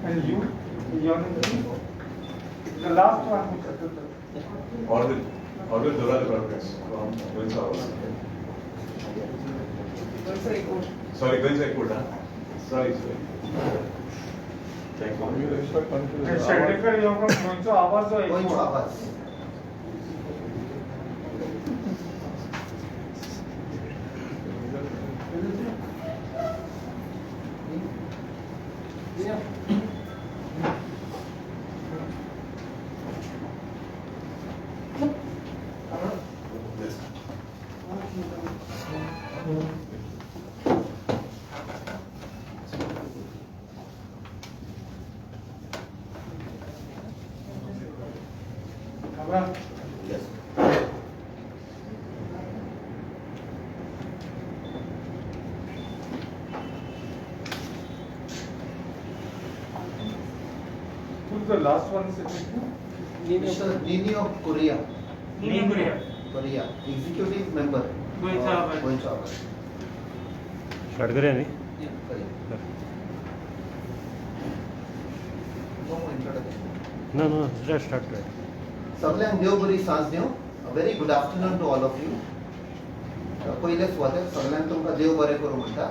And you, your name? The last one who settled. Orville, Orville Doral Rodrigues from Goenka House. Sorry, Goenka Airport, huh? Sorry, sorry. Thank you. Sheldekar, you are from Goenka Awaaz or Goencho Airport? Awaaz. Yes. Abra. Yes. Who's the last one sitting? Mr. Nino Korea. Nino Korea. Korea, executive member. Goenka Awaaz. Goencho Awaaz. Start करूया न्ही? Korea. No more introduction. ना ना, just start कर. सगल्यांक देव बरी सांज दिवं. A very good afternoon to all of you. पयले सुवातेर सगल्यांक तुमकां देव बरें करूं म्हणटा.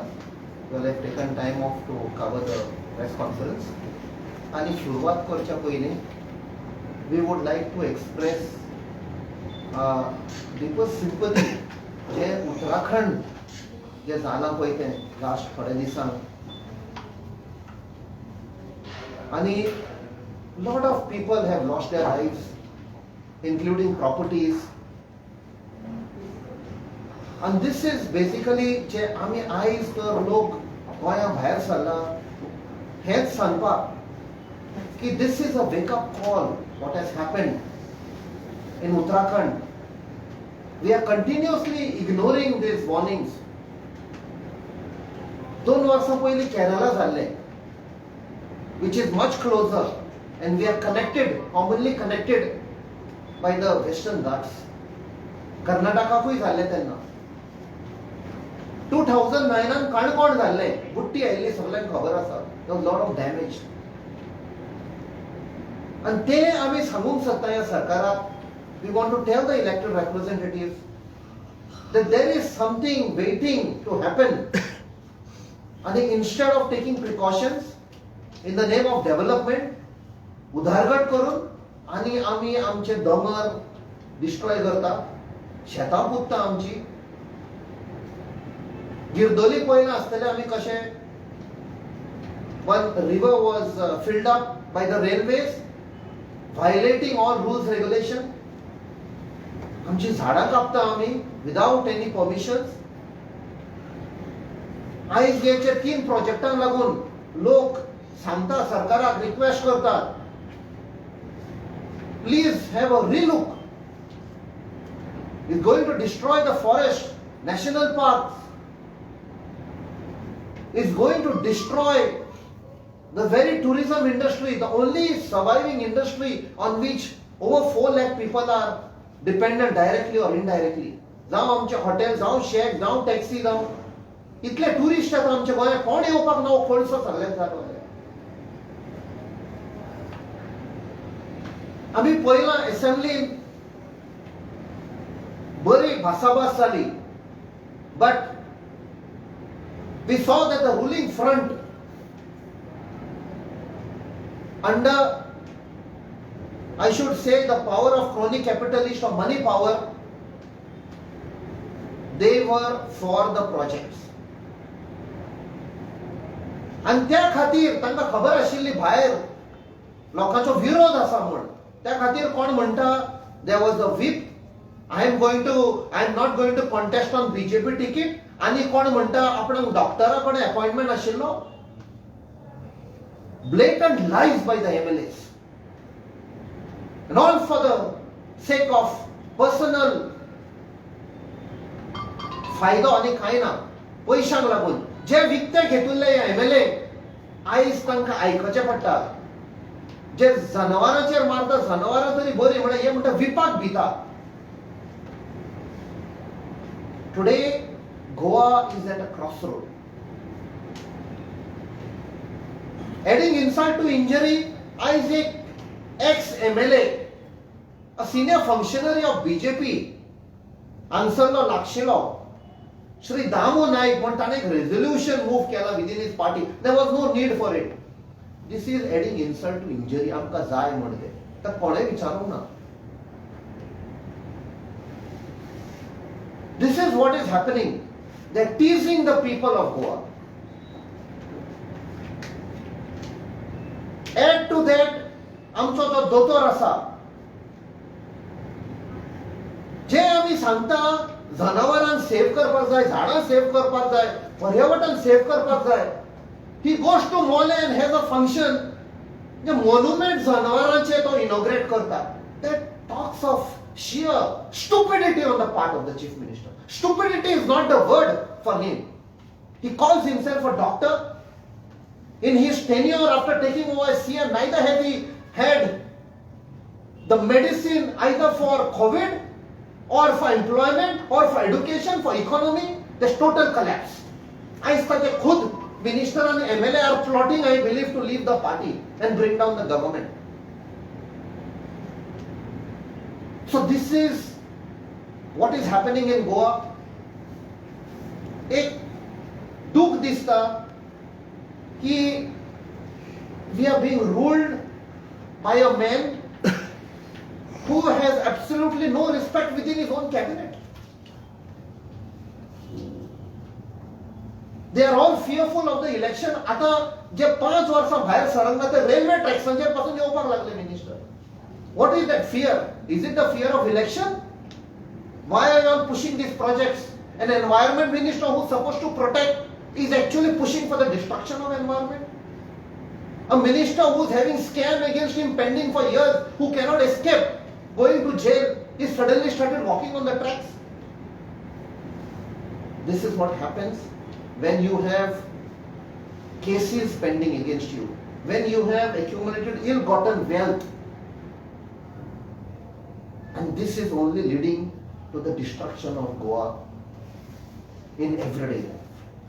You have taken time off to cover the press conference. आनी सुरवात करच्या पयलीं we would like to express deepest sympathy जे उत्तराखंड जे जालां पळय तें लास्ट थोड्या दिसांक, आनी lot of people have lost their lives, including properties. And this is basically जे आमी आयज तर लोक गोंया भायर सरला हेंच सांगपाक की this is a wake up call what has happened in Uttarakhand. We are continuously ignoring these warnings. 2 वर्सां पयलीं केरला जाल्लें, which is much closer, and we are connected, commonly connected by the Western Ghats. कर्नाटकाकूय जाल्लें तेन्ना. 2009 काणकोण जाल्लें, बुट्टी आयिल्ली सगल्यांक खबर आसा. There was lot of damage. आनी ते आमी सांगूंक सोदता ह्या सरकाराक, we want to tell the elected representatives that there is something waiting to happen. आनी instead of taking precautions in the name of development, उदारगत करून आनी आमी आमचे दोंगर डिस्ट्रॉय करता, शेतां पुत्ता आमची. गिरदोली पळयना आसतलें आमी कशें, one river was filled up by the railways, violating all rules regulation. आमची झाडां कापता आमी विदाउट एनी परमिशन्स. आयज हेचे 3 प्रोजेक्टांक लागून लोक सांगता सरकाराक, रिक्वेस्ट करतात, please have a relook. Is going to destroy the forest, national parks, is going to destroy the very tourism industry, the only surviving industry on which over 4 lakh people are dependent directly or indirectly. जावं आमचे hotel, जावं shack, जावं taxi, जावं इतले tourist आतां आमच्या गोंयांत कोण येवपाक ना, हो कोळसो सगल्यांक जालो. आमी पळयलां एसेंब्लीन बरी भासाभास जाली, but we saw that the ruling front under, I should say, the power of crony capitalist or money power, they were for the projects. आनी त्या खातीर तांकां खबर आशिल्ली भायर लोकांचो विरोध आसा म्हूण. त्या खातीर कोण म्हणटा there was a whip, I am not going to contest on BJP ticket. आनी कोण म्हणटा आपणाक डॉक्टरा कडेन अपॉइंटमेंट आशिल्लो. Blatant lies by the MLAs, and all for the sake of personal फायदो आनी कांय ना, पयशांक लागून जे विकते घेतिल्ले एमएलए आयज तांकां आयकचें पडटा. जे जनावरांचेर मारता, जनावरां तरी बरी म्हळ्यार हे म्हणटा विपाक भिता. Today Goa is at a cross road. Adding insult to injury, आयज एक ex MLA, a senior functionary of BJP, हांगसरलो लागशिलो Shri Damu Naik म्हण ताणें एक रेजोल्युशन मूव केला within his party. There was no need for it. This is adding insult to injury. आमकां जाय म्हण तें तर कोणें विचारूंक ना. This is what is happening. They are teasing the people of Goa. Add to that आमचो जो दोतोर आसा, जे आमी सांगता जनावरांक सेव करपाक जाय, झाडां सेव करपाक जाय, पर्यावरण सेव करपाक जाय, he goes to Mollem and has a function, J monument जनावरांचे तो इनॉग्रेट करता. That talks of sheer stupidity on the part of the chief minister. Stupidity is not the word for him. He calls himself a doctor. In his tenure after taking over as CM, neither has he had the medicine either for COVID or for employment or for education, for economy. There's total collapse. आयज ताचे खुद minister and MLA are plotting, I believe, to leave the party and bring down the government. So this is what is happening in Goa. एक दुःख दिसता की we are being ruled by a man who has absolutely no respect within his own cabinet. They are all fearful of the election. आता जे 5 वर्सां भायर सरंग ते railway ट्रॅक्सांचेर पासून येवपाक लागले minister. What is that fear? Is it the fear of election? Why are you all pushing these projects? An environment minister who is supposed to protect is actually pushing for the destruction of environment. A minister who is having scam against him pending for years, who cannot escape going to jail, is suddenly started walking on the tracks. This is what happens when you have cases pending against you, when you have accumulated ill-gotten wealth. And this is only leading to the destruction of Goa in everyday life.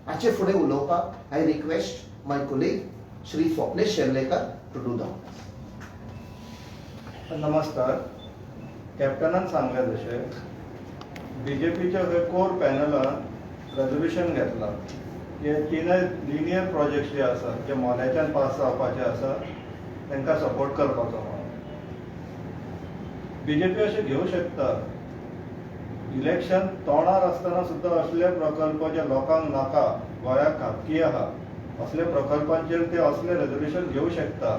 आचे फुडें उलोवपाक I request my colleague Shri Swapnesh Sherlekar to do the honours. नमस्कार. कॅप्टनान सांगलें तशें बीजेपीच्या कोर पॅनलान resolution घेतलां की तीनय linear project जे आसा जे मोल्याच्यान pass जावपाचे आसा तांकां सपोर्ट करपाचो म्हणून. बीजेपी अशें घेवं शकता. इलेक्शन तोंडार आसतना सुद्दां असले प्रकल्प जे लोकांक नाका, गोंयाक घातकी आहा, असले प्रकल्पांचेर ते असले रेजोल्युशन घेवं शकता.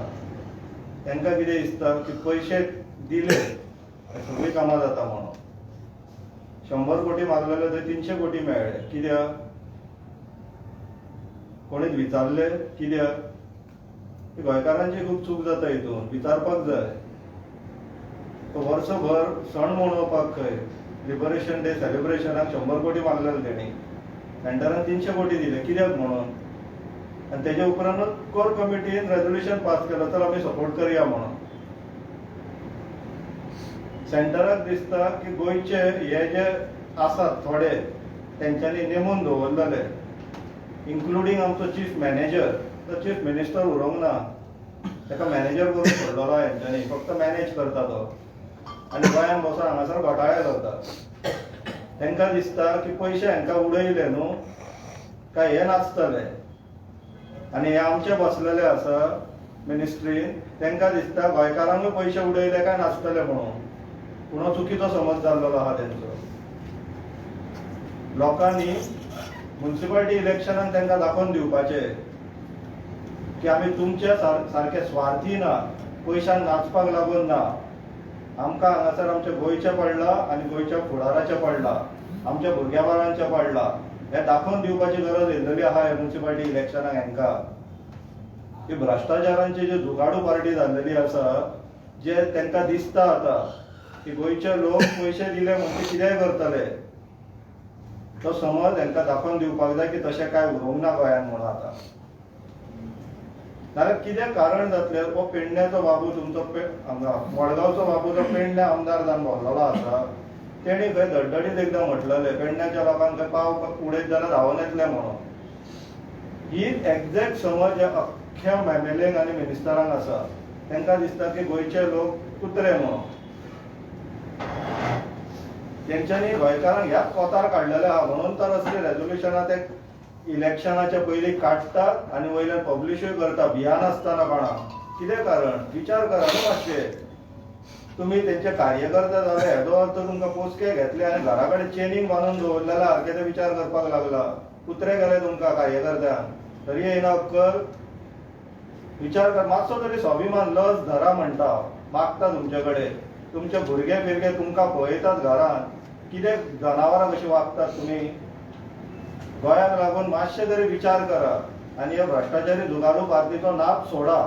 तांकां कितें दिसता की पयशे दिले सगळीं कामां जाता म्हणून. 100 कोटी मागलेले थंय 300 कोटी मेळ्ळे. कित्याक? कोणीच विचारले कित्याक? गोंयकारांची खूब चूक जाता हितून, विचारपाक जाय. वर्सभर सण मनोवपाक खंय लिबरेशन डे सेलिब्रेशनाक 100 कोटी मागलेले तेणी, सेंटरान 300 कोटी दिले कित्याक म्हणून. आनी तेजे उपरांतूच कोर कमिटीन रेजोल्युशन पास केलो तर आमी सपोर्ट करया म्हणून. सेंटराक दिसता की गोंयचे हे जे आसात थोडे तेंच्यांनी नेमून दवरलेले, इन्क्लुडींग आमचो चीफ मॅनेजर. तो चीफ मिनिस्टर उरोंक ना, ताका मॅनेजर करून सोडलेलो हेंच्यांनी, फक्त मॅनेज करता तो आनी गोंयांत बसून हांगासर घोटाळे करता. तांकां दिसता की पयशे हांकां उडयले न्हू काय हे नाचतले. आनी हे आमचे बसलेले आसा मिनिस्ट्रीन, तांकां दिसता गोंयकारांकूय पयशे उडयले काय नाचतले म्हणून. पूण हो चुकीचो समज जाल्लो आहा तेंचो. लोकांनी मुन्सिपालिटी इलेक्शनान तांकां दाखोवन दिवपाचें की आमी तुमच्या सारके स्वार्थी ना, पयशांक नाचपाक लागून ना. आमकां हांगासर आमच्या गोंयचें पडलां आनी गोंयच्या फुडाराचें पडलां, आमच्या भुरग्या बाळांचें पडलां, हें दाखोवन दिवपाची गरज येयल्ली आहा ह्या मुन्सिपालिटी इलेक्शनाक हांकां. ही भ्रश्टाचारांची जी जुगाडू पार्टी जाल्लेली आसा, जे तांकां दिसता आतां की गोंयचे लोक पयशे दिले म्हणजे कितेंय करतले, तो समज तांकां दाखोवन दिवपाक जाय की तशें कांय उरोवंक ना गोंयांत म्हणून आतां. नाल्यार कितें कारण जातलें? हो पेडण्याचो बाबू तुमचो हांगा मडगांवचो बाबू जो पेडण्या आमदार जावन भोंवलेलो आसा, तेणी खंय धडधडीत एकदां म्हटलेलें पेडण्याच्या लोकांक खंय पाव उडयत जाल्यार धांवून येतले म्हणून. ही एक्झॅक्ट समज अख्ख्या सगळ्या एम एल एंक आनी मिनिस्टरांक आसा. तांकां दिसता की गोंयचे लोक कुत्रे म्हणून. तेंच्यांनी गोंयकारांक ह्याच कोतार काडलेले आहा, म्हणून तर असली रेजोल्युशनां ते इलेक्शनाच्या पयलीं काडटात आनी वयल्यान पब्लिशूय करता भियानासतना कोणाक. कितें कारण विचार करा न्हू मातशें. तुमी तेंचे कार्यकर्ते जाले हेजो अर्थ तुमकां पोसके घेतले आनी घरा कडेन चेनींग बांदून दवरलेल्या सारके ते विचार करपाक लागला. कुत्रे गेले तुमकां कार्यकर्त्यांक, तरी येयना अक्कल. विचार कर मातसो तरी, स्वाभिमान लज धरा म्हणटा, मागता तुमचे कडेन. तुमचे भुरगे बिरगे तुमकां पळयतात घरान, कितें जनावरां कशीं वागतात तुमी. गोंयाक लागून मातशें तरी विचार करा आनी ह्या भ्रश्टाचारी जुगारू पार्टीचो नाद सोडा.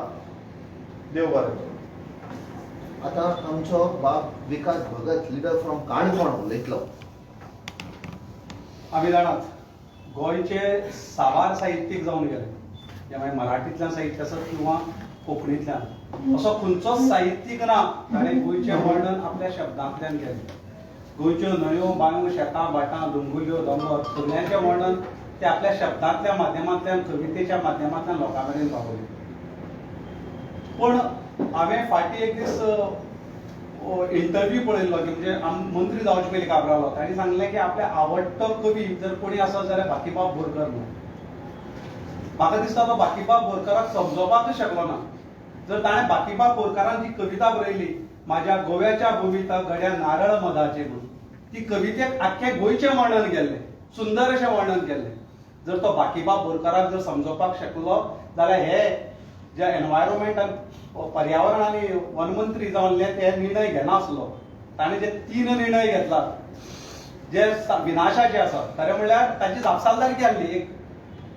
देव बरें करूं. आतां आमचो बाब विकास भगत, लिडर फ्रॉम काणकोण उलयतलो. आमी जाणात, गोंयचे साबार साहित्यीक जावन गेले, ते मागीर मराठींतल्यान साहित्य आसत किंवा कोंकणींतल्यान, असो खंयचोच साहित्यीक ना ताणें गोंयचें वर्णन आपल्या शब्दांतल्यान केलें. गोंयच्यो न्हंयो, बांयो, शेतां, भाटां, दोंगुल्ल्यो, दोंगर सगळ्यांचें वर्णन ते आपल्या शब्दांतल्या माध्यमांतल्यान, कवितेच्या माध्यमांतल्यान लोकां मेरेन पावयलें. पूण हांवें फाटीं एक दीस इंटरव्यू पळयल्लो की म्हणजे मंत्री जावचे पयलीं काब्रालो, तांणी सांगलें की आपल्या आवडटो कवी जर कोणी आसत जाल्यार बाकीबाब बोरकर म्हणून. म्हाका दिसता तो बाकीबाब बोरकराक समजोवपाकच शकलो ना. जर ताणें बाकीबाब बोरकरान जी कविता बरयली, माझ्या गोव्याच्या भूमीत घड्या नारळ मधाचे म्हणून, ती कवितेक आख्खे गोंयचें वर्णन केल्लें, सुंदर अशें वर्णन केल्लें. जर तो बाकीबाब बोरकराक जर समजोवपाक शकलो जाल्यार हे जे एनवायरमेंट आनी पर्यावरण आनी वनमंत्री जावन ते निर्णय घेनासलो. ताणें जे 3 निर्णय घेतला जे विनाशाचे आसा, खरें म्हणल्यार ताची जापसालदारकी आसली, एक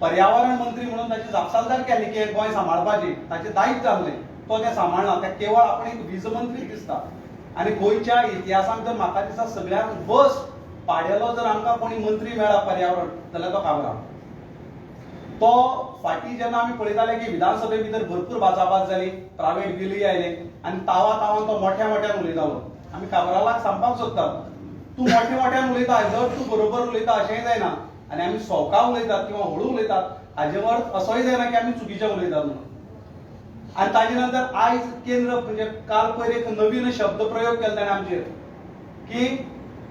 पर्यावरण मंत्री म्हणून ताची जापसालदारकी आसली की गोंय सांबाळपाची, ताचें दायित्व आसलें, तो तें सांबाळना. ते केवळ आपण एक वीज मंत्री दिसता. आनी गोंयच्या इतिहासांत जर म्हाका दिसता सगळ्यांत बस पाडेलो जर आमकां कोणी मंत्री मेळ्ळा पर्यावरण जाल्यार तो काब्राल. तो फाटीं जेन्ना आमी पळयताले की विधानसभे भितर भरपूर बाजाबाज जाली, प्रायव्हेट बिलूय आयले आनी तावा तावान तो मोठ्या मोठ्यान उलयतालो. आमी काब्रालाक सांगपाक सोदतात, तूं मोठ्या मोठ्यान उलयता, जर तूं बरोबर उलयता अशेंय जायना, आनी आमी सोवका उलयतात किंवा हळू उलयतात हाजे अर्थ असोय जायना की आमी चुकीचें उलयतात म्हणून. आनी ताजे नंतर आयज केंद्र म्हणजे काल पयर एक नवीन शब्द प्रयोग केला ताणें आमचेर की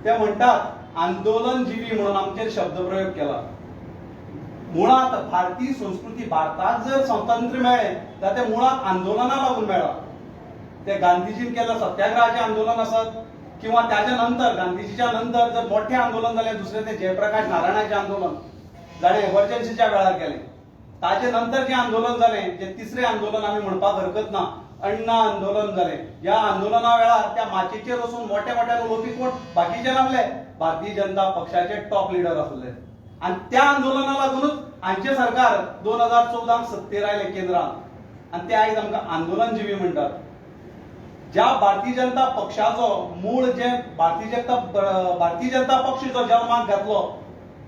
ते म्हणटात आंदोलन जिवी म्हणून आमचेर शब्द प्रयोग केला. मुळांत भारतीय संस्कृती, भारताक जर स्वातंत्र्य मेळ्ळें जाल्यार तें मुळांत आंदोलना लागून मेळ्ळां. ते गांधीजीन केल्लें सत्याग्रहाचें आंदोलन आसत किंवा ताच्या नंतर गांधीजीच्या नंतर जर मोठें आंदोलन जालें दुसरें तें जयप्रकाश नारायणाचें आंदोलन जाणें एमर्जन्सीच्या वेळार केलें. ताचे नंतर जें आंदोलन जालें, जें तिसरें आंदोलन आमी म्हणपाक हरकत ना, अण्णा आंदोलन जालें. ह्या आंदोलना वेळार त्या माचयेचेर वचून मोठ्या मोठ्यान उलोवपी कोण बाकीचे नासले, भारतीय जनता पक्षाचे टॉप लिडर आसले. आनी त्या आंदोलना लागूनच हांचें सरकार 2014 सत्तेर आयलें केंद्रांत, आनी ते आयज आमकां आंदोलनजिवी म्हणटात. ज्या भारतीय जनता पक्षाचो मूळ जे भारतीय जनता पक्ष जो जल्माक घातलो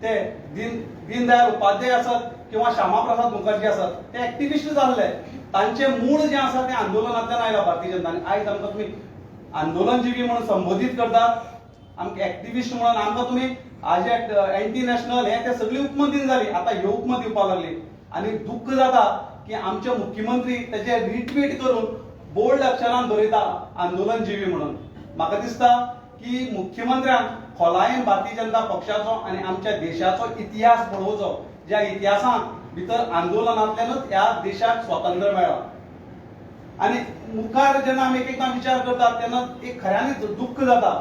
ते दीनदयाल उपाध्याय आसत किंवा श्यामा प्रसाद मुखर्जी आसत, ते एक्टिविस्ट जाल्ले, तांचे मूळ जें आसा तें आंदोलनांतल्यान आयला भारतीय जनता. आनी आयज आमकां तुमी आंदोलनजिवी म्हणून संबोधीत करतात, आमकां एक्टिविस्ट म्हणून आमकां तुमी आज एंटी नॅशनल हे ते सगळी उपमा दिवन जाली, आतां ह्यो उपमा दिवपाक लागली. आनी दुख्ख जाता की आमचे मुख्यमंत्री तेजे रिट्वीट करून बोल्ड अक्षरान बरयता आंदोलनजिवी म्हणून. म्हाका दिसता की मुख्यमंत्र्यान खोलायेन भारतीय जनता पक्षाचो आनी आमच्या देशाचो इतिहास पळोवचो, ज्या इतिहासांत भितर आंदोलनांतल्यानूच ह्या देशाक स्वातंत्र्य मेळ्ळां. आनी मुखार जेन्ना आमी एक एकदां विचार करतात तेन्ना एक खऱ्यांनीच दुख्ख जाता,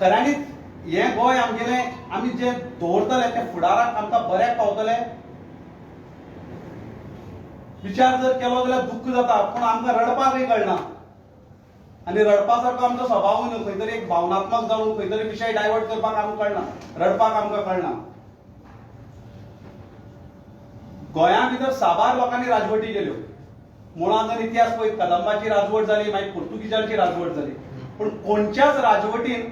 खऱ्यांनीच हें गोंय आमगेलें आमी जें दवरतले तें फुडाराक आमकां बऱ्याक पावतलें. विचार जर केलो जाल्यार दुख्ख जाता, पूण आमकां रडपाकय कळना आनी रडपा सारको आमचो स्वभाव न्हू, खंय तरी एक भावनात्मक जावन खंय तरी विशय डायवर्ट करपाक आमकां कळना, रडपाक आमकां कळना. गोंया भितर साबार लोकांनी राजवटी केल्यो, मुळांत जर इतिहास पळयत कदंबाची राजवट जाली, मागीर पुर्तुगीजांची राजवट जाली, पूण कोणच्याच राजवटीन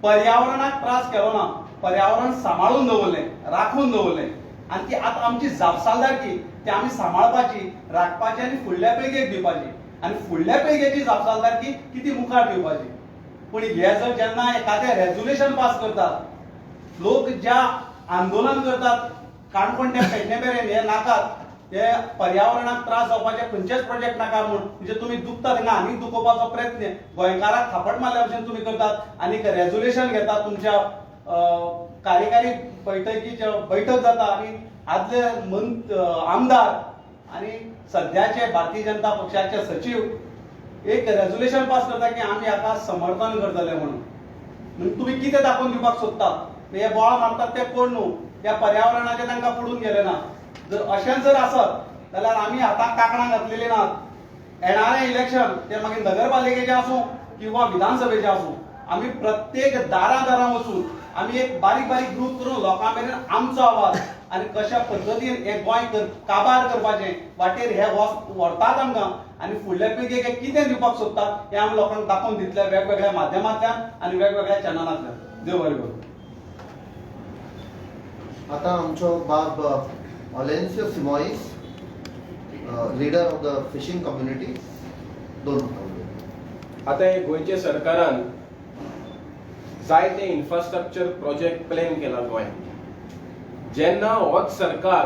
पर्यावरणाक त्रास केलो ना, पर्यावरण सांबाळून दवरलें, राखून दवरलें. आनी ती आतां आमची जापसालदारकी ती आमी सांबाळपाची, राखपाची आनी फुडल्या पिळगेक दिवपाची, आनी फुडल्या पिळगेची जापसालदारकी की ती मुखार दिवपाची. पूण हे जर जेन्ना एखादें रेजोल्युशन पास करतात, लोक ज्या आंदोलन करतात काणकोण ते पेडणे मेरेन हे नाकात, हे पर्यावरणाक त्रास जावपाचे खंयचेच प्रोजेक्ट नाका म्हूण. म्हणजे तुमी दुखता तेंका आनीक दुखोवपाचो प्रयत्न गोंयकाराक थापट मारल्या भशेन तुमी करतात आनी रेजोल्युशन घेतात. तुमच्या कार्यकारी बैठकीचे बैठक जाता आनी आदले आमदार आनी सद्याचे भारतीय जनता पक्षाचे सचिव एक रेजोल्युशन पास करता की आमी हाका समर्थन करतले म्हणून. म्हणजे तुमी कितें दाखोवन दिवपाक सोदतात? हे बोळा मारतात ते कोण न्हू, ह्या पर्यावरणाचे तांकां पडून गेले ना. जर अशेंच जर आसत जाल्यार आमी हाताक कांकणां घातलेली नात. येणारें इलेक्शन ते मागीर नगरपालिकेचें आसूं किंवा विधानसभेचें आसूं, आमी प्रत्येक दारां दारां वचून आमी एक बारीक बारीक ग्रूप करून लोकां मेरेन आमचो आवाज आनी कशा पद्दतीन हे गोंय काबार करपाचें वाटेर हे व्हरतात आमकां आनी फुडल्या पिळगेक हे कितें दिवपाक सोदतात हें आमी लोकांक दाखोवन दितले वेगवेगळ्या माध्यमांतल्यान आनी वेगवेगळ्या चॅनलांतल्यान. देव बरें करूं. आतां आमचो बाब Olencio Simoes, leader of the fishing community, दोन उतरां उलयता. आतां हे गोंयच्या सरकारान जायते इन्फ्रास्ट्रक्चर प्रोजेक्ट प्लॅन केला गोंयांत. जेन्ना होच सरकार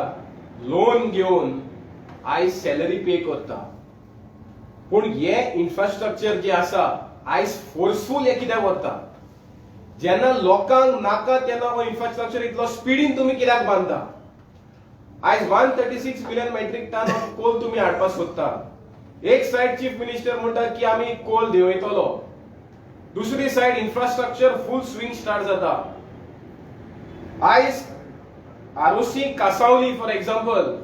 लोन घेवन आयज सॅलरी पे करता, पूण हे इन्फ्रास्ट्रक्चर जे आसा आयज फोर्सफूल हे कित्याक वता? जेन्ना लोकांक नाका तेन्ना हो इन्फ्रास्ट्रक्चर इतलो स्पिडीन तुमी कित्याक बांदता? आयज 136 million metric ton of coal तुमी हाडपाक सोदता. एक सायड चीफ मिनिस्टर म्हणटा की आमी कोल देंवयतलो, दुसरी side infrastructure full swing start जाता. आयज Arossim Cansaulim for example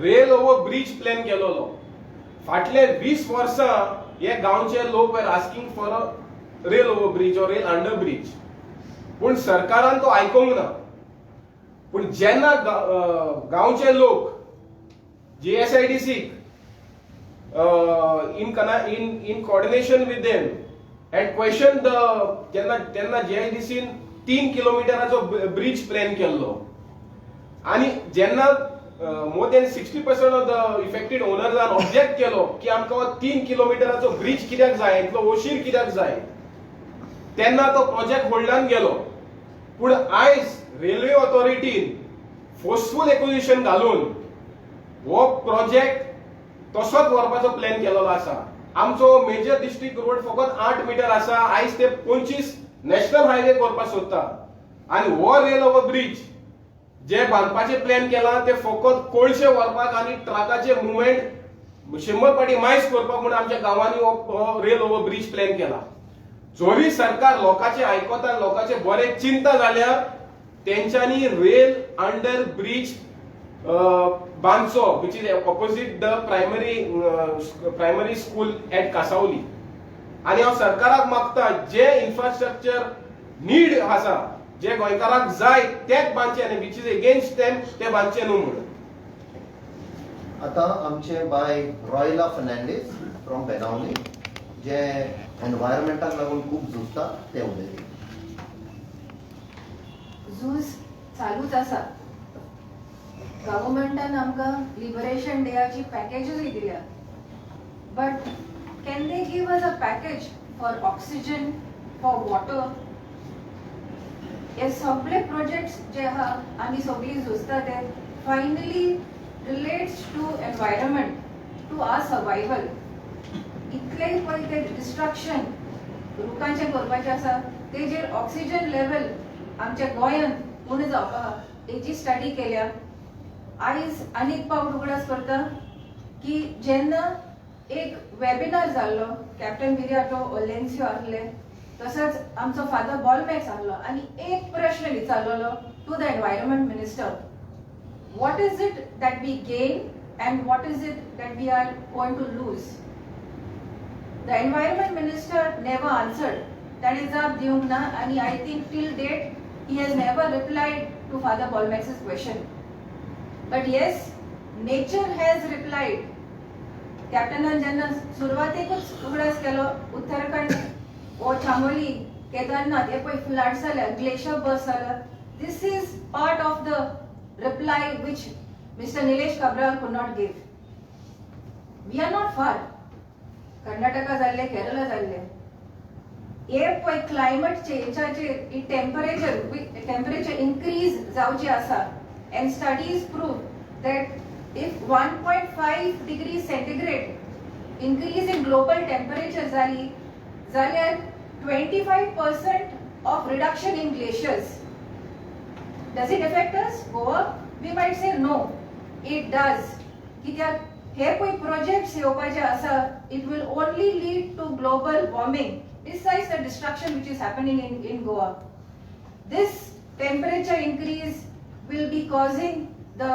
rail over bridge plan केलोलो. फाटले 20 वर्सां हे गांवचे लोक were asking for a rail over bridge or rail under bridge, पूण सरकारान तो आयकोंक ना. पूण जेन्ना गांवचे लोक GSIDC in coordination with them had questioned the जेन्ना तेन्ना जीएसआयडीसीन 3 किलोमिटराचो ब्रिज प्लॅन केल्लो आनी जेन्ना more than 60% of the affected ओनर्सान object केलो की आमकां हो 3 किलोमिटराचो ब्रिज कित्याक जाय, इतलो ओशीर कित्याक जाय, तेन्ना तो प्रोजेक्ट होल्डान गेलो. पूण आयज रेल्वे ऑथॉरिटीन फोर्सफूल एक्विजिशन घालून हो प्रोजेक्ट तसोच व्हरपाचो प्लॅन केलेलो आसा. आमचो मेजर डिस्ट्रिक्ट रोड फकत 8 मिटर आसा, आयज ते 25 नॅशनल हायवे करपाक सोदता. आनी हो रेल ओवर ब्रिज जे बांदपाचे प्लॅन केला ते फकत कोळशे व्हरपाक आनी ट्रकाचे मुवमेंट 100 फाटी मायज करपाक म्हणून आमच्या गांवांनी हो रेल ओवर ब्रिज प्लॅन केला. जरी सरकार लोकांचे आयकता, लोकांचे बरे चिंता जाल्यार तेंच्यांनी रेल अंडर ब्रिज बांदचो, which is opposite the primary school at Cansaulim. आनी हांव सरकाराक मागता, जे इन्फ्रास्ट्रक्चर नीड आसा, जे गोंयकाराक जाय तेच बांदचे आनी which is against them ते बांदचे न्हू म्हणून. आतां आमचे बाय रॉयला फर्नांडीस फ्रॉम बेनावली, जे एनवायरमेंटाक लागून खूब झुजता, ते उलयले. झूज चालूच आसा. गव्हर्मेंटान आमकां लिबरेशन डेयाची पॅकेजूय दिल्या, but can they give us a package for oxygen, for water? हे सगळे प्रोजेक्ट्स जे आहा, आमी सगळीं झुजता, ते finally relates to environment, to our survival. इतलेय पळय ते डिस्ट्रक्शन रुखांचें करपाचें आसा, तेजेर ऑक्सिजन लेवल आमच्या गोंयांत उणें जावपा आहा, तेजी स्टडी केल्या. आयज आनीक पावट उगडास करता की जेन्ना एक वेबिनार जाल्लो, कॅप्टन विरियाटो ओलेन्सियो आहले, तसोच आमचो फादर बॉलमॅक्स आहलो आनी एक प्रश्न विचारलेलो to the environment minister, what is it that we gain and what is it that we are going to lose? The environment minister never answered. ताणें जाप दिवंक ना आनी I think till date he has never replied to Father Bolmax's question. But yes, nature has replied. कॅप्टनान जेन्ना सुरवातेकूच उगडास केलो, उत्तराखंड ओ चामोली, केदारनाथ हे पळय फ्लड जाल्या, ग्लेशियर बर्स्ट जाला. This is part of the reply which Mr. Nilesh Cabral could not give. We are not far. Karnataka जाल्ले, केरला जाल्ले. हे पळय क्लायमेट चेंजाचेर ही टेम्परेचर इन्क्रीज जावची आसा and studies prove that if 1.5 degree centigrade increase in global temperature जाली जाल्यार 25% of reduction in glaciers. Does it affect us, Goa? We might say no. It does. कित्याक हे पळय प्रोजेक्ट्स येवपाचे आसा, it will only lead to global warming, besides the destruction which is happening in Goa. This temperature increase will be causing the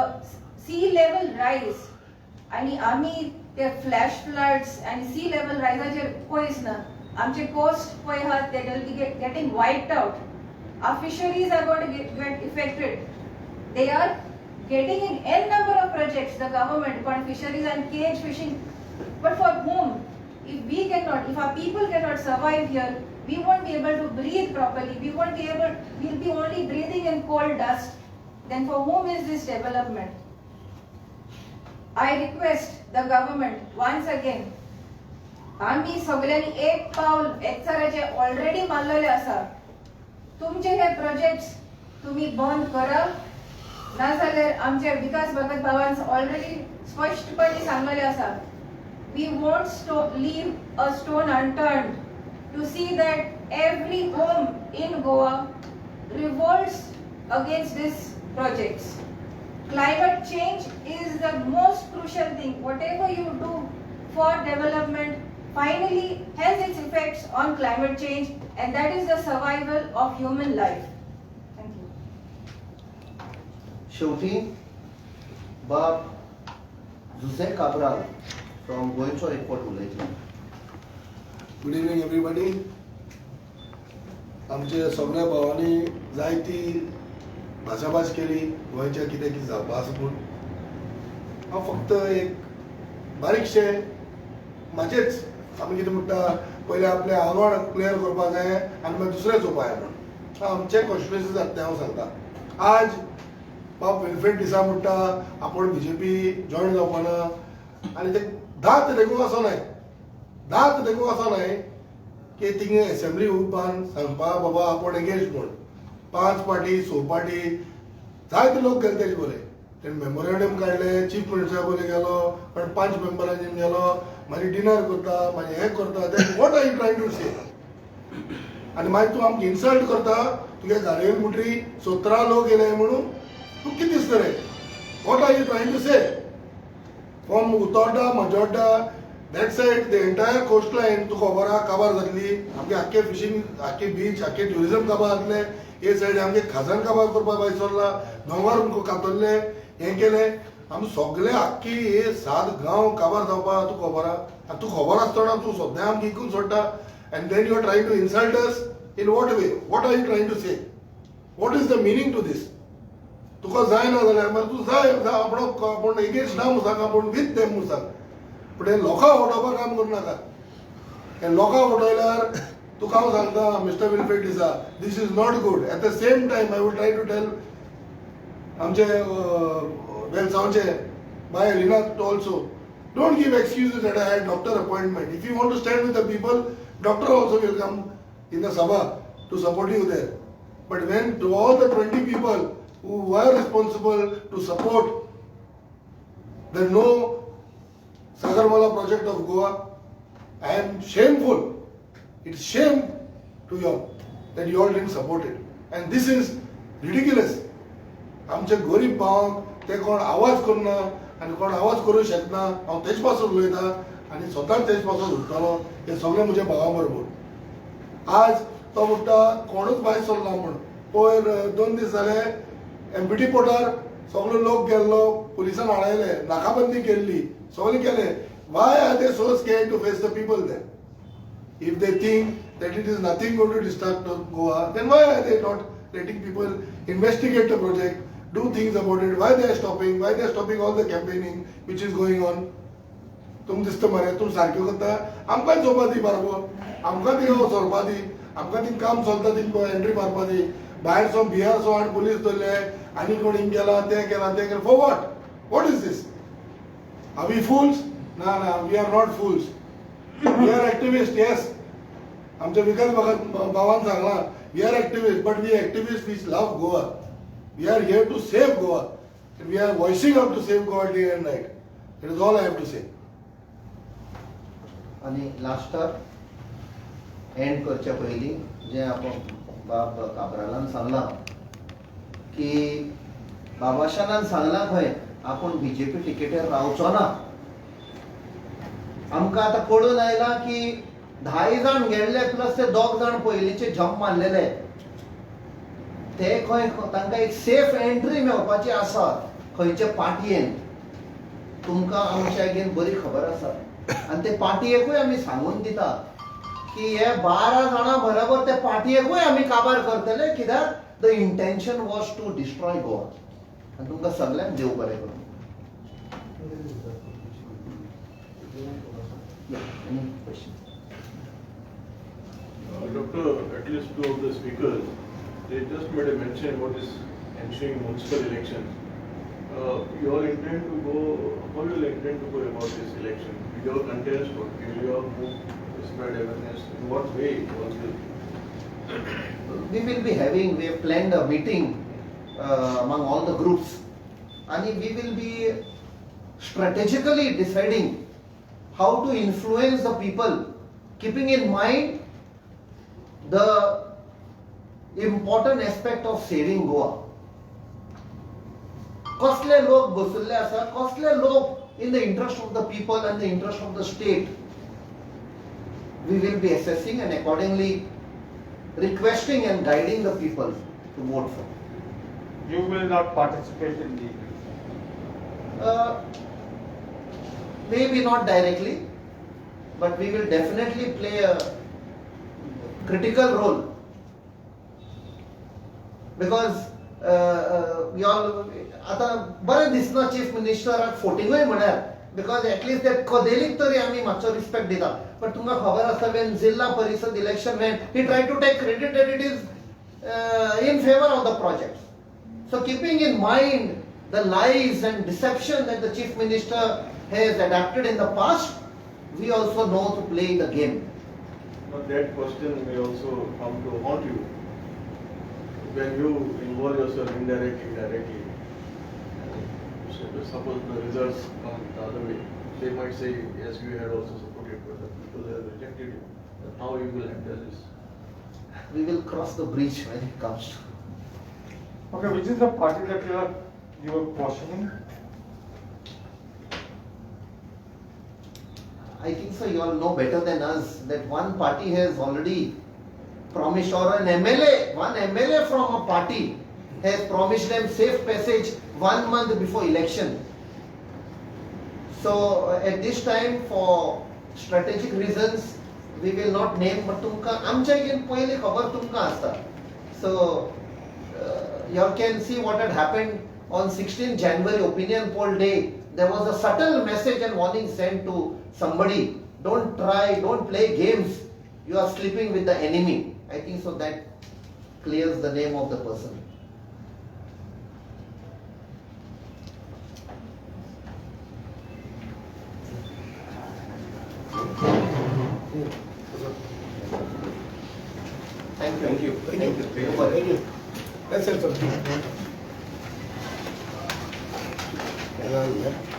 sea level rise आणि आमी ते flash floods आणि C level रायजाचेर पयस ना, आमचे कोस्ट पळय आहात, they will be getting wiped out. Our fisheries are going to get affected. They are getting in n number of projects, the government, on fisheries and cage fishing. But for whom? If we cannot, if our people cannot survive here, we won't be able to breathe properly. We won't be able, we'll be only breathing in coal dust. Then for whom is this development? I request the government once again, आमी सगळ्यांनी एक पावल एकचाराचे already मारलेले आसा. तुमचे हे projects तुम्ही बंद करा, नाजाल्यार आमचे विकास भगत भावान ऑलरेडी स्पश्टपणे सांगलेले आसा, we won't leave a stone unturned to see that every home in Goa revolts against these projects. Climate change is the most crucial thing. Whatever you do for development finally has its effects on climate change, and that is the survival of human life. Thank you. शेवटी बाब Jose Cabral from गोंयचो एक फावट उलयतलो. Good evening everybody. आमचे सगळ्या भावांनी जायती भासाभास केली गोंयच्या कितें कितें जावपा आसा, पूण हांव फक्त एक बारीकशें म्हाजेच आमी कितें म्हणटा, पयलें आपलें आंगण क्लियर करपाक जाय आनी मागीर दुसरें चोवपा जाय म्हूण. आमचें कॉन्स्टिट्युएन्सी जाता तें हांव सांगता. आज बाब विल्फ्रेड डिसा म्हणटा आपूण बीजेपी जॉयन जावपाना, आनी ते दांत देखूंक आसो न्हय, दांत देखूंक आसो न्हय की थिंगा एसेंब्ली उरपान सांगपा बाबा आपूण एगेन्स्ट म्हूण. 5 पार्टी 6 पार्टी जायते लोक गेले तेजे बरे, तेणें मेमोरेंडम काडलें, चीफ मिनिस्टरा बरे गेलो, पण 5 मेंबरांनी गेलो, मागीर डिनर करता, मागीर हें करता. तें what are you trying to say? आनी मागीर तूं आमकां इन्सल्ट करता, तुगे गाडयेन मुटरी 17 लोक येयले म्हणून तूं कितें दिसता रे? What are you trying to say? From Utorda, Majorda, that side the entire coast line तुका खबर आहा काबार जातली. आमगे आख्खे फिशींग, आख्खे बीच, आख्खे ट्युरिजम काबार जातले. हे सायड आमगे खाजन काबार करपाक भायर सरला, दोंगर कातरले, हें केलें. आमी सगळे आख्खी हे 7 गांव काबार जावपाक तुका खबर आहा. आनी तूं खबर आसतना तूं सद्या आमकां विकून सोडटा, and then you are trying to insult us in what way? What are you trying to say? What is the meaning to this? तुका जायना जाल्यार मागीर तूं जाय, आपण आपूण एगेन्स्ट ना म्हूण सांग, आपूण वीथ देम म्हूण सांग, पूण हें लोकांक फटोवपाक काम करूं नाका. हें लोकांक फटयल्यार तुका हांव सांगता mister Wilfred D'Sa, this is not good. At the same time I would try to tell आमचे वेलसांवचे बाय Elina also, don't give excuses that I had doctor appointment. If you want to stand with the people, doctor also will come in the sabha to support you there. But when to all the 20 people who were responsible to support the no Sagarmala project of Goa, I am shameful. It's shame to you all that you all didn't support it. And this is ridiculous. आमचे गरीब भावांक ते कोण आवाज करना आनी कोण आवाज करूं शकना. हांव तेज पासून उलयता आनी स्वताच तेज पासून उरतलो हे सगळे म्हज्या भावां बरोबर. आज तो म्हणटा कोणूच भायर सरना म्हूण. पयर 2 दीस जाले एमपीटी पोर्टार सगलो लोक गेल्लो, पुलिसान हाडयले, नाकाबंदी केल्ली, सगळें केलें. Why are they so scared to face the people then? If they think that it is nothing going to disturb Goa, then why are they not letting people investigate the project, do things about it? Why they are stopping? Why they are stopping all the campaigning which is going on? तुम दिसता मरे तूं सारक्यो करता, आमकां चोवपा दी बरोबर, आमकां थिंगा सोरपा दी, आमकां थिंग काम चलता थिंग एंट्री मारपा दी. भायर सो बिहार सो हाड पुलीस धरले आनी कोण हिंग गेला, तें केलां, तें केलां. For what? What is this? Are we fools? ना ना, we are not fools. We are activist. Yes, आमच्या विकास भगत भावान सांगलां, we are activist, but we activist we love Goa. We are here to save Goa. We are voicing out to save Goa day and night. It is all I have to say. आनी लास्टाक and करच्या पयलीं जें आपण बाब काब्रालान सांगलां की बाबाशानान सांगलां खंय आपूण बीजेपी टिकेटीर रावचो ना. आमकां आतां कळून आयलां की 10 जाण गेल्ले प्लस ते 2 जाण पयलींचे जंप मारलेले, ते खंय तांकां एक सेफ एंट्री मेळपाची आसा खंयचे पार्टयेन. तुमकां आमच्या अगेन बरी खबर आसा आनी ते पार्टयेकूय आमी सांगून दिता की हे 12 जाणां बरोबर ते पार्टयेकूय आमी काबार करतले, कित्याक the intention was to destroy Goa. आनी तुमकां सगल्यांक देव बरें करूं. Any question? Doctor, at least two of the speakers, they just made a mention about this ensuing municipal elections. You all intend to go, how you all intend to go about this election? Will you all contest or will you all move to spread awareness? In what way you all will? We will be having, we have planned a meeting among all the groups, and we will be strategically deciding how to influence the people, keeping in mind the important aspect of saving Goa. कसले लोक बसले आसा, कसले लोक in the interest of the people and the interest of the state, we will be assessing and accordingly requesting and guiding the people to vote for. You will not participate in the Maybe not directly, but we will definitely play a critical role, because we all आतां बरें दिसना chief मिनिस्टराक फोटिंगूय म्हळ्यार, because at least ते कदेलीक तरी आमी मातसो respect दिता. But तुमकां खबर आसा, when Zilla Parishad election when he try to take credit that it is in favour of the project. So keeping in mind the lies and deception that the chief minister has adapted in the past, we also know to play the game. But that question may also come to haunt you when you involve yourself indirectly, directly. Suppose the results come the other way, they might say, yes, you had also supported, but the people have rejected you. How you will handle this? We will cross the bridge when it comes to. Okay, which is the party that you are questioning? I think so, you all know better than us that one party has already promised, or an MLA, one MLA from a party has promised them safe passage 1 month before election. So at this time, for strategic reasons, we will not name, but tumka amcha again पहिले खबर तुमका asta. So you all can see what had happened on 16 January opinion poll day. There was a subtle message and warning sent to somebody: don't try, don't play games, you are sleeping with the enemy. I think so that clears the name of the person. Thank you. Thank you. Thank you. Thank you. That's it for me. Yeah.